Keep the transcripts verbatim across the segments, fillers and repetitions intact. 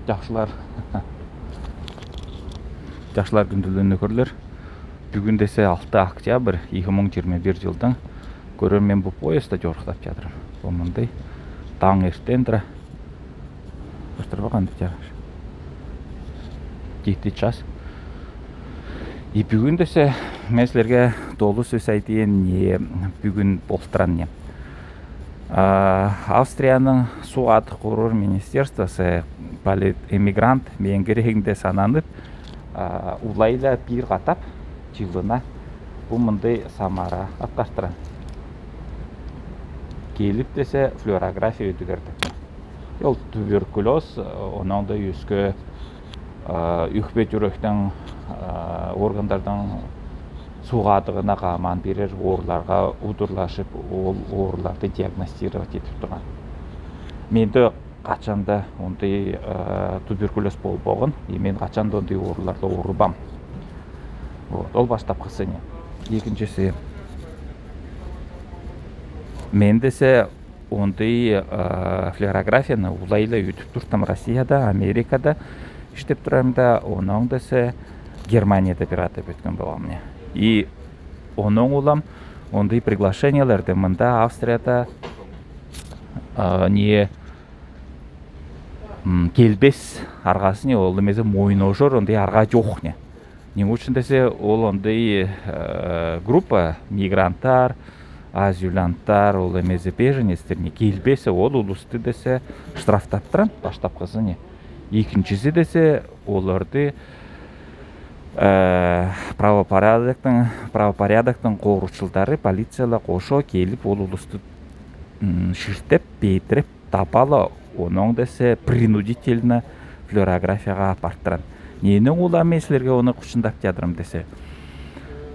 Жагшалар. Жагшалар, күнділі нөкерлер. Бөгүн десе алты октябрь, eki муң жиырма бир жылдаң. Көрем, мен бу поездда жорхтап чадырам. Бу мындай. Таң эртен тура. Баштар бакан да жагаш. Жети час. И бөгүн десе мен силерге долу сөс айтайын, не бөгүн болтыран не. А, Австрияның суу адых коруур министерствосы полит-, эмигрант меен кирегинде сананып, а, улайла бир катап жылына бу мындай самара аткартыран. Келип десе флюорография өтүгерди. Ол туберкулёз, онаңда өске, а, үхпе-, жюректең, а, органдардың суу адығына каман берер ооруларға удурлашып, ол ооруларды диагностировать етип турган. Менде качанда ондай, а, туберкулёз болбоган, и мен качанда ондай ооруларда оорубам. Вот, ол баштапкысы не. Экинчиси. Мен десе ондай, а, флюорографияны улайла өтүп туртам Россияда, Америкада иштеп турам да, онаңда десе Германияда бир катап өткен болам не. И оноң улам ондай приглашениелерде мында Австрияда, а, не, м, келбес аргасы не, ол эмезе мойножор ондай арга жок не. Неме ушын десе ол ондай, э, группа мигранттар, азиланттар, ол эмезе беженецтер не келбесе, ол улусты десе штрафтаптыран, баштапкысы не. Экинчиси десе оларды, э, правопорядоктың, правопорядоктың коруучулары, полицияла кошо келип, ол улусты, м, ширтеп, пеетирип, табала, онаңда десе принудительно флюорографияга апартыран. Ненің улам мен силерге оны кучындап чадырам десе.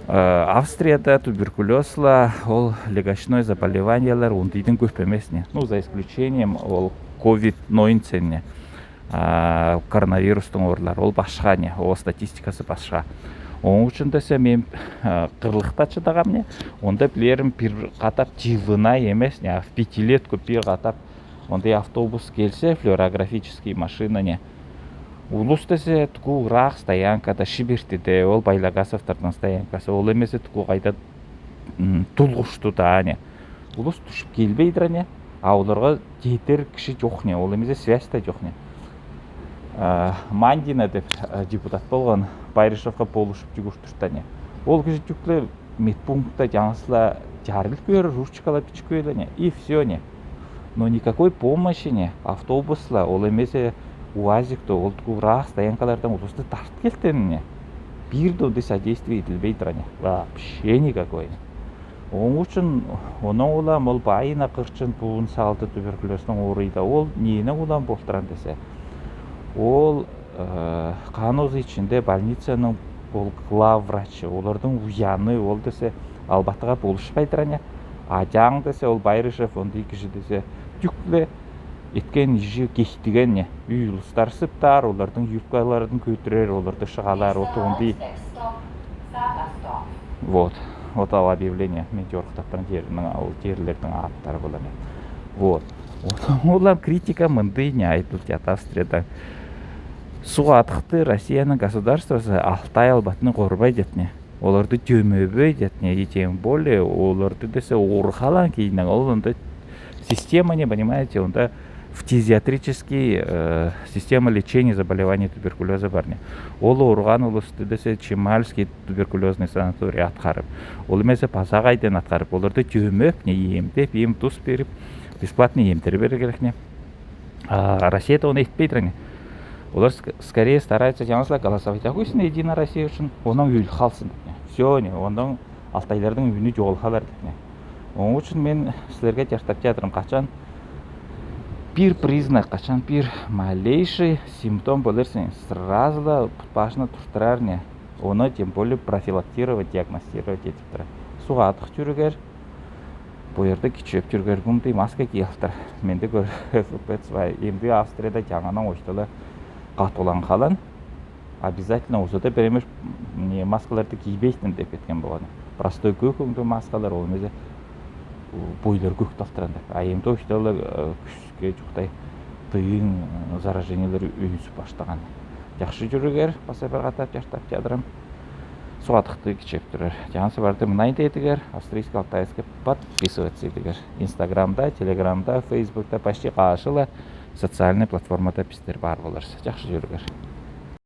Э, Австрияда туберкулёзла, ол легочной заболеваниелер ондыйдың көп эмес не. Ну, за исключением ол ковид-19 не. А, коронавирустың оорулары, ол башка не, ол статистикасы башка. Оң ушын десе мен, э, кырлыкта чыдагам не, онда билерим бир катап жылына эмес не, а в пятилетку бир катап ондай автобус келсе, флюорографический машина не. Улус десе тку ырак стоянкада, Шибертиде, ол Байлагасовтардың стоянкасы, ол эмесе тку кайда, м, Тулгуштуда не. Улус тушып келбейдир не, а оларга жетер киши жок не, ол эмесе связь та жок не. А, Мандина деп, а, депутат болган, Байрышевка болушып жүгюртүртті не. Ол киши жүкле медпунктта жаңылысса, жарыл көр, ручкала бичик көр не, и всё не. Но никакой помощи не, автобусла, ол эмесе уазикте, ол тку ырак стоянкалардан улусты тарт келтен не. Бир де ондай содействие этилбейдир не. Вообще никакой не. Оң ушын, оноң улам ол байына кырчын пуун салды туберкулёздың орыйда. Ол ненің улам болтыран десе. Ол, э, кан узы ичинде больницаның ол главврачы, олардың уяны, ол десе албатыга болушпайдыр не. Аҷаң десе ол Байрышев, ондай киши десе, жүкле эткен ижи кехтиген не. Үй улустар сыптар, олардың юбкаларын көтүрер, оларды шыгалар, вот ондай. Вот. Вот ол объявление. Мен жорхтаптырам жернің, ол жерлердің аттары буланы. Вот. Олам критика мындый не айтылды Австрияда. Суу адыхты Россияның государствосы Алтай албатыны корбай дедне. Оларды чөмебей дедне, и тем более оларды десе орхалан кийиннен, ол онда система не, понимаете, онда фтизиатрический, э, система лечения заболеваний туберкулёза бар не. Ол орхан улусты десе Чемальский туберкулёзный санаторий аткарып. Ол эмесе паза кайдан аткарып. Оларды чөмеп не, эмдеп, эм-тус берип, бесплатный эмдер берер керек не. А Россияда оны этпейдир не. Олар ск-, скорее стараются, жаңылысам, голосовать ет куйсын Единая Россия ушын, онан өл халсын деп не. Всё не, онан алтайлардың үні жол халар деп не. Оң ушын мен силерге жартап чадырам, качан бир признак, качан бир малейший симптом болерсен, сразу да пут башына туртырар не. Оны тем более профилактировать, диагностировать этип турар. Суу адых чүрюгер, бу ерде кичип чүрюгер, бумдай маска кийалтыр. Менде көр, эмди Австрияда жаңадан оштала катулан халан. Обязательно озада беремеш, не, маскаларды кийбейтин деп эткен болган. Простой көк өңдө маскалар, ол эмесе бойлар көк талтыран деп. А эмди оштала, э, күшке жуктай тыйын заражениелер үнсү баштаған. Жакшы чүрүгер, пасебер катап чаштап чадырам. Суатыхты кичеп турар. Жан сыбарды мынай деедигер, австрийск-алтайск подписываться идигер. Инстаграмда, телеграмда, фейсбукта, почти каашыла социальный платформада пистер бар боларсыз. Жакшы чүрүгер.